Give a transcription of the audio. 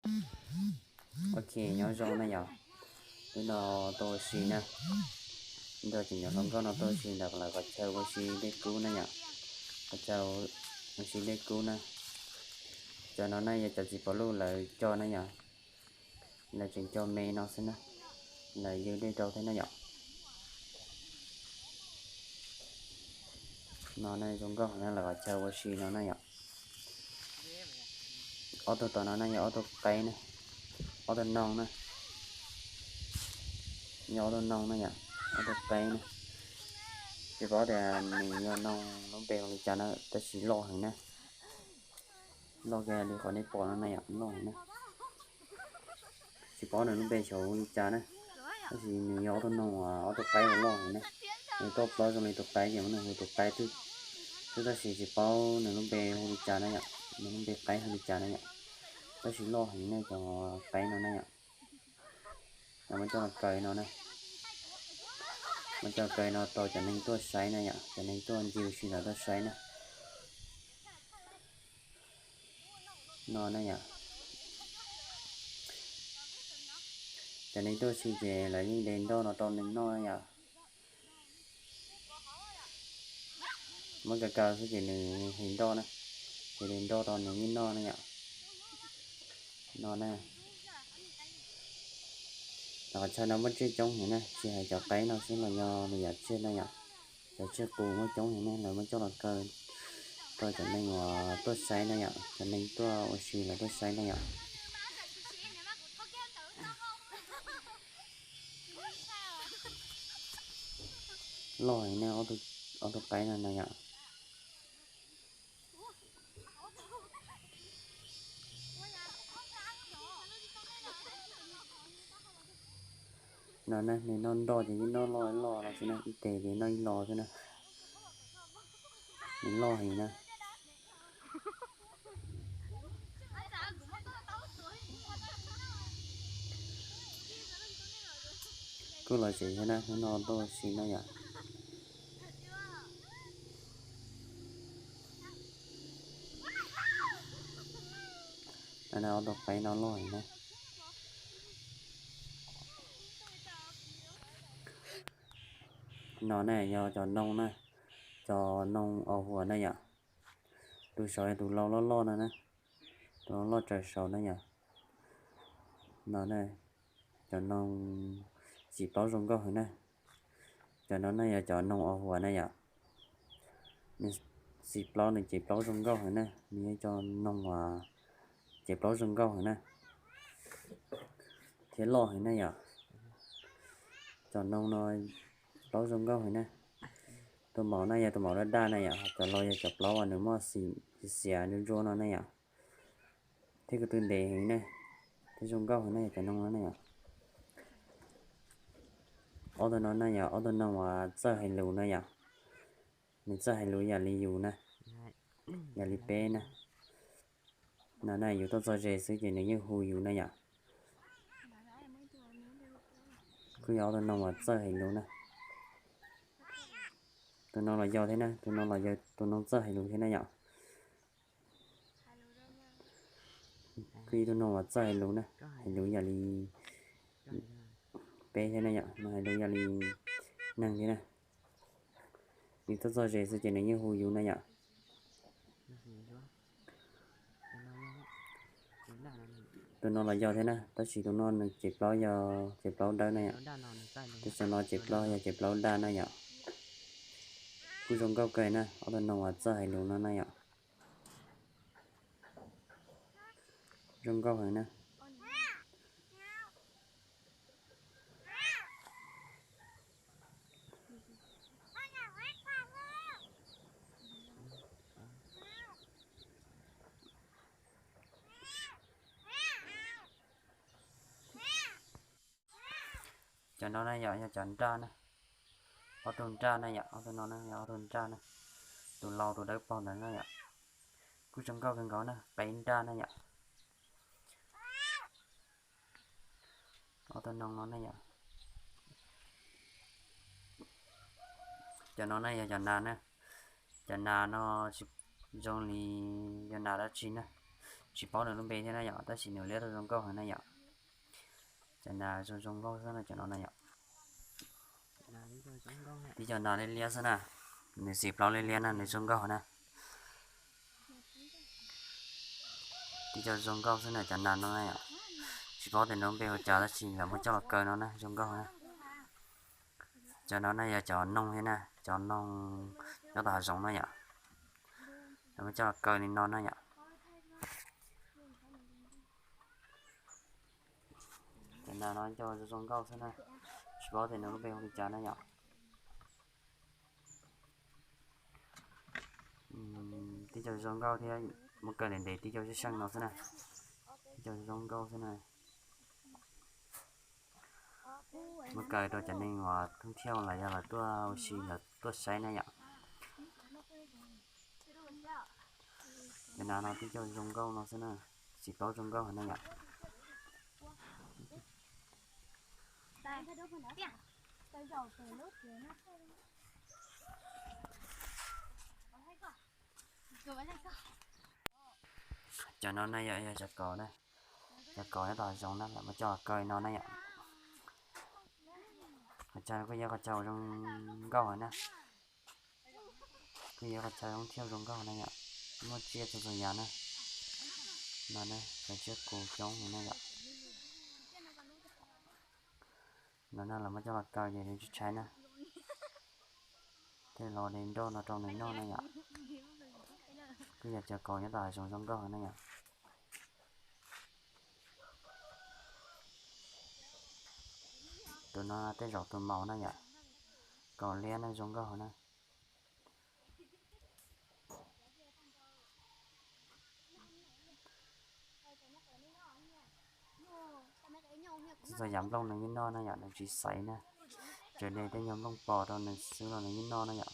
Ok, nyob zoo na yom. Hnub no tuaj ua si na, nrog cov nyuam hluas nkauj no tuaj ua si ntawm lawv qhov chaw ua si dej kub na yom. Qhov chaw ua si dej kub na. Cov no na yog cov txiv pov luj lawv cog na yom. Lawv tseem cog me no xwb na, lawv ywg dej rau thiab na yom. No na zoo nkauj na, lawv qhov chaw ua si no na yom. Ob tug tom no na yog ob tug qaib na, ob tug noog na, yog ob tug noog na yom, ob tug qaib na. Tsis paub tias nws yog noog lub npe hu li cas na, tab sis loj heev na. Loj kiag li qhov nej pom no na yom, loj heev na. Tsis paub nws lub npe xyov hu li cas na, tab sis nws yog ob tug noog, ob tug qaib uas loj heev na. Nws tuaj plaub zoo li tus qaib ces muab nws hu tus qaib xwb, tab sis tsis paub nws lub npe hu li cas na yom, nws lub npe qaib hu li cas na yom, tab sis loj heev na cov qaib no na yom. Muab coj los kaw no na, muab coj kaw no rau cov neeg tuaj saib na yom, cov neeg tuaj ncig ua si los tuaj saib na. No na yom, cov neeg tuaj ua si ces lawv yeej de nroj no rau neeg noj na yom. Muab kaw kaw xwb ces nws hais nroj na, ces de nroj rau nws yeej noj na yom. No na, lawv qhov chaw no muaj tsiaj coob heev na, tsis hais cov qaib no xwb los yog lwm yam tsiaj na yom. Cov tsiaj qus muaj coob heev na, lawv muab coj los kaw rau cov neeg uas tuaj saib na yom, cov neeg tuaj ua si los tuaj saib na yom. Loj heev na, ob tug qaib no na yom. No na, nws noj nroj ces yeej noj loj loj no xwb na, ib teg ces noj ib lo xwb na. Nws loj heev na. Kuj lom zem thiab na, hnub no tuaj ua si na yom. No na, ob tug qaib no loj heev na. No na yog cov noog na, cov noog os huam na yom. Tus saud yog tus lau loj loj no na, tus lau loj tsaws saud na yom. No na, cov noog txiv plaub zoo nkauj heev na. Cov no na yog cov noog os huam na yom. Nws txiv plaub, nws cev plaub zoo nkauj heev na, nws yog cov noog uas cev plaub zoo nkauj heev na, thiab loj heev na yom. Cov noog no plaub zoo nkauj heev na. Tus maum na yog tus maum daj daj na yom, cov laus yog cov plaub uas nws muaj xim xiav ntsuab ntsuab no na yom. Thiab ko tw ntev heev na, thiab zoo nkauj heev na yom, cov noog no na yom. Ob tug no na yog ob tug noog uas txawj hais lus na yom. Nws txawj hais lus yam li yus na, yam li peb na. No na, yus tuaj txog ze xwb ces nws yeej hu yus na yom. Kuj yog ob tug noog uas txawj hais lus na. Tus no los yog thiab na, tus no los yog tus noog txawj hais lus thiab na yom. Kuj yog tus noog uas txawj hais lus na, hais lus yam li peb thiab na yom, nws hais lus yam li neeg thiab na. Yus tuaj txog ze xwb ces nws yeej hu yus na yom. Tus no los yog thiab na, tab sis tus no nws cev plaub yog cev plaub dawb na yom. Tus saum no cev plaub yog cev plaub daj na yom. Kuj zoo nkauj kawg na, ob tug noog uas txawj hais lus no na yom. Zoo nkauj heev na. Cov no na yom, yog cov nraj na. Ob tug nraj na yom, ob tug no na yog ob tug nraj na. Tus laus tus dawb paug ntawd na yom. Kuj zoo nkauj kawg nkaus na, qaib nraj na yom. Ob tug noog no na yom. Cov no na yog cov nas na. Cov nas no tsis zoo li yog nas dab tsi na. Tsis paub nws lub npe thiab na yom, tab sis nws liab tau zoo nkauj heev na yom. Cov nas zoo zoo nkauj xwb na cov no na yom. Tib co nas liab liab xwb na, nws xim plaub liab liab na, nws zoo nkauj na. Tib co zoo nkauj xwb na cov nas no na yom. Tsis paub tias nws lub npe hu cas tab sis lawv muab coj los kaw no na, zoo nkauj na. Cov no na yog cov noog thiab na, cov noog nyob tom hav zoov na yom. Lawv muab coj los kaw li no na yom. Cov nas no tib co zoo nkauj xwb na, tsis paub tias nws lub npe hu li cas na yom. Tib co zoo nkauj thiab, muab kaw ntev ntev tib co seej seej no xwb na. Tib co zoo nkauj xwb na. Muab kaw rau cov neeg uas thoob thiauj los yog lawv tuaj ua si lawv tuaj saib na yom. Cov nas no tib co zoo nkauj no xwb na, xim plaub zoo nkauj na yom. Cov no na yom, yog cov kaus na, cov kaus nyob tom hav zoov na, lawv muab coj los kaw no na yom. Qhov chaw kuj yog qhov chaw zoo nkauj heev na, kuj yog qhov chaw zoo thiab zoo nkauj na yom, muaj tsiaj txhua txhua yam na. No na, cov tsiaj kus coob heev na yom. No na, lawv muab coj los kaw ces nws tsis tshaib na, thiaj los de nroj no rau nws noj na yom. Kuj yog cov kaus nyob tom hav zoov zoo nkauj heev na yom. Tus no tej zaum tus maum na yom, kaus liab na zoo nkauj heev na. Txhua yam nplooj nws yeej noj na yom, nws tsis xaiv na, tsuas de tej nyuag nplooj pos rau nws xwb los nws yeej noj na yom.